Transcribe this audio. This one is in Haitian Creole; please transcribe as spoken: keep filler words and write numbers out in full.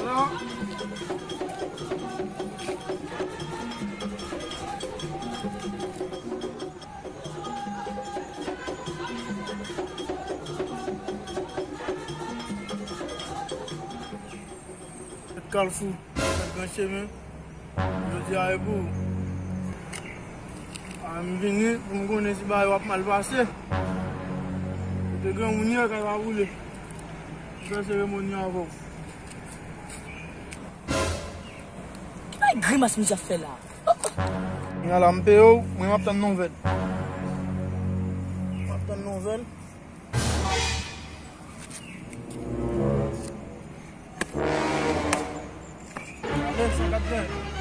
Tèt Kalfou, tèt Gran Chemen. Jodi a e pou ou. A, m vini pou m konnen si bagay yo ap mal pase. Kote granmoun ye, kay pa boule. M fè seremoni avè w. Ki bay grimas misye ap fè la? Kounya la, m peye w, mwen m ap tann nouvèl. M ap tann nouvèl. Alè, san katreven.